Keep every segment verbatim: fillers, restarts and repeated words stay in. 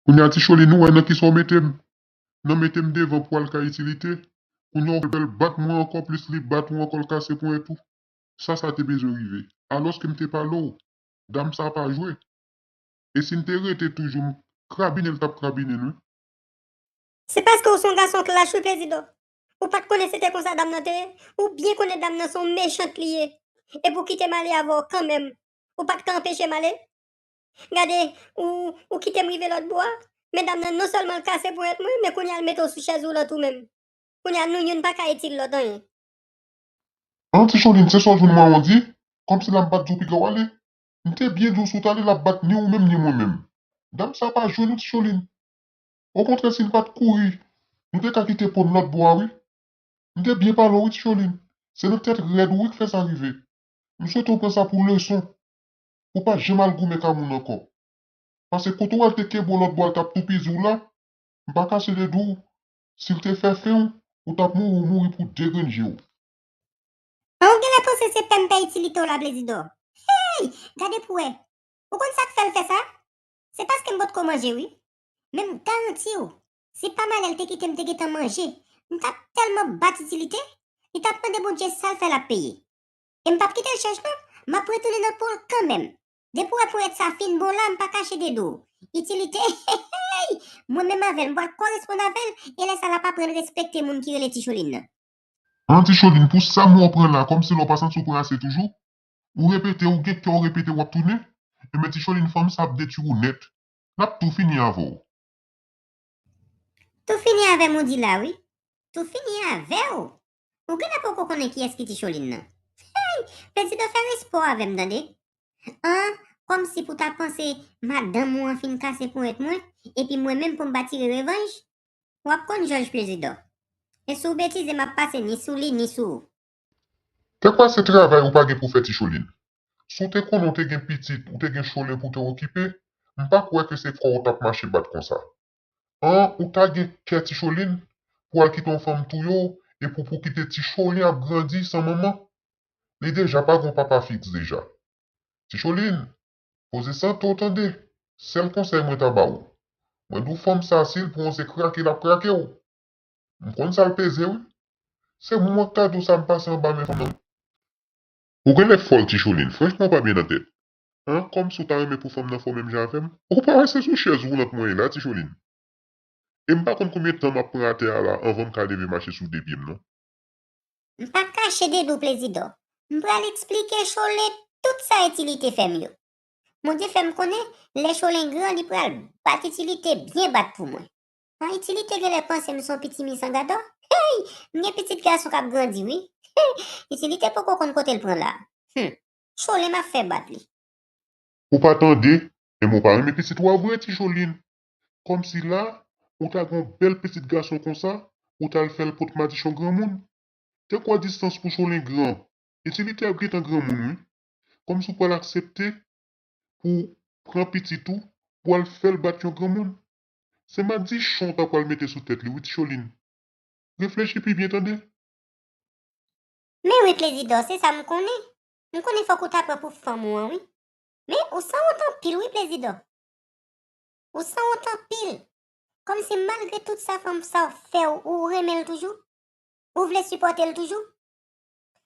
Kounye a, Ti Cholin, ou wè nan kisa w mete m? Nan mete m devan pou al kay Itilite. Kounye a, w fè l bat mwen ankò, plis li bat ou ankò, l kase ponyèt ou. Sa, sa te bezwen rive. Alòske m te pale w, dam sa pa jwe. E si n te rete toujou, m krabinen l t ap krabinen n, wi. Se paske w se yon gason k lach, wi, Plezidò. Ou pa t konnen se te konsa dam nan te ye? Ou byen konnen dam nan se yon mechant li ye. Epi w kite m ale avè w kanmenm. Ou pa t ka anpeche m ale? Gade, ou, ou kite m rive lòt bò a. Men dam nan non sèlman l kase ponyèt mwen, men kounye a l mete w sou chèz woulant ou menm. Kounye a nou youn pa ka itil lòt anyen. An, Ti Cholin, se sa w jwenn mwen an di? Kòmsi la m pa t di w piga w ale. M te byen di w si w t ale, l ap bat ni ou menm ni mwen menm. Dam sa pa jwe nou, Ti Cholin. Okontrè, si n pa t kouri, nou te ka kite po n lòt bò a, wi. M te byen pale w, wi, Ti Cholin. Se nan tèt rèd ou, wi, k fè sa rive. M swete w pran sa pou leson. Pou w pa janm al goumen ak moun ankò. Paske kote w al te kenbe w lòt bò a, l t ap toupizi w la, m pa kache de di w, si l te fè fen w, ou t ap mouri, ou mouri pou de grenn je w. An, ou genlè panse se pè m pè Itilite w la, Plezidò. Hey! Gade pou w wè. Ou konn sa k fè l fè sa? Se paske m potko manje, wi. Men m garanti w, si pa malè l te kite m te gentan manje, m t ap tèlman bat Itilite, li t ap mande Bondye sa l fè l ap peye. E m p ap kite l chèch non, m ap retounen nan po l kanmenm. Depi w wè ponyèt sa fin bon la, m pa kache de di w. Itilite, hey, hey, hey! Mwen menm avè l, m pral koresponn avè l, e lè sa l ap aprann respekte moun ki rele Ti Cholin nan. An, Ti Cholin, pou sa m wè w pran la, kòmsi la w pa santi w pran ase toujou? Ou repete, ou gen kè w repete, w ap tounen. Enben, Ti Cholin, fanm sa ap detwi w nèt. L ap tou fini avè w. Tou fini avè m, ou di la, wi. Tou fini avè w. Ou genlè poko konnen kiyès ki Ti Cholin nan. Hey! Plezidò, fè respè w avè m, tande. An, kòmsi pou ta panse madanm ou an fin kase ponyèt mwen, epi mwen menm pou m pa tire revanj? W ap konn jòj, Plezidò. E si w betize, m ap pase ni sou li, ni sou ou. Kèlkeswa se travay ou pa gen pou fè, Ti Cholin. Si w te konnen w te gen pitit, ou te gen Cholin pou te okipe, m pa kwè ke se kò w t ap mache bat konsa. An, ou ta gen kè, Ti Cholin, pou al kite yon fanm touye w, epi pou kite Ti Cholin ap grandi san manman? Li deja pa gen yon papa fiks deja. Ti Cholin, poze sante w tande. Sèl konsèy mwen ta ba w. Mwen di w fanm sa, si l pran w, se krake l ap krake w. M konn sa l peze, wi. Se mwen k ta di w sa m pase anba men fanm nan. Ou genlè fòl, Ti Cholin. Franchman, w pa byen nan tèt. An, kòmsi w ta renmen pou fanm nan fè w menm jan avè m? Ou pa wè se sou chèz woulant mwen ye la, Ti Cholin? E m pa konn konbyen tan m ap pran atè a la anvan m ka leve mache sou de pye m, non. M pa kache de di w, Plezidò. M pral eksplike Cholin tout sa Itilite fè m yo. Bondye fè m konnen, lè Cholin gran, li pral bat Itilite byen bat pou mwen. An, Itilite genlè panse m se yon pitit misangadò. Hey! M gen pitit gason k ap grandi, wi. Itilite poko konn kote l pran la. Hum! Cholin m ap fè bat li. Ou pa tande, enben w pa renmen pitit ou a vre, Ti Cholin. Kòmsi la, ou ta gen yon bèl pitit gason konsa, ou t al fè l pot madichon granmoun. Te kwè distans pou Cholin gran. Itilite ap gentan granmoun, wi. Kòmsi w pral aksepte pou pran pitit ou, pou al fè l bat yon granmoun. Se madichon w ta pral mete sou tèt li, wi, Ti Cholin. Reflechi pi byen, tande. Men wi, Plezidò, se sa m konnen. M konnen fòk ou ta pran pou fanm ou an, wi. Men ou sanwont anpil, wi, Plezidò. Ou sanwont anpil. Kòmsi malgre tout sa fanm sa fè w, ou renmen l toujou? Ou vle sipòte l toujou?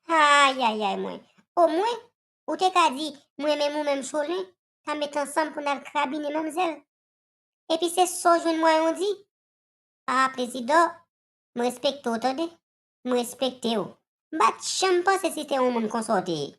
Ayayay mwen. Omwen, ou te ka di, m renmen m ou menm Cholin, ta met ansanm pou n al krabinen manmzèl. Epi se sa w jwenn mwayen w di? A, Plezidò, m respekte w, tande. M respekte w. M pa t janm panse se te yon moun konsa w te ye.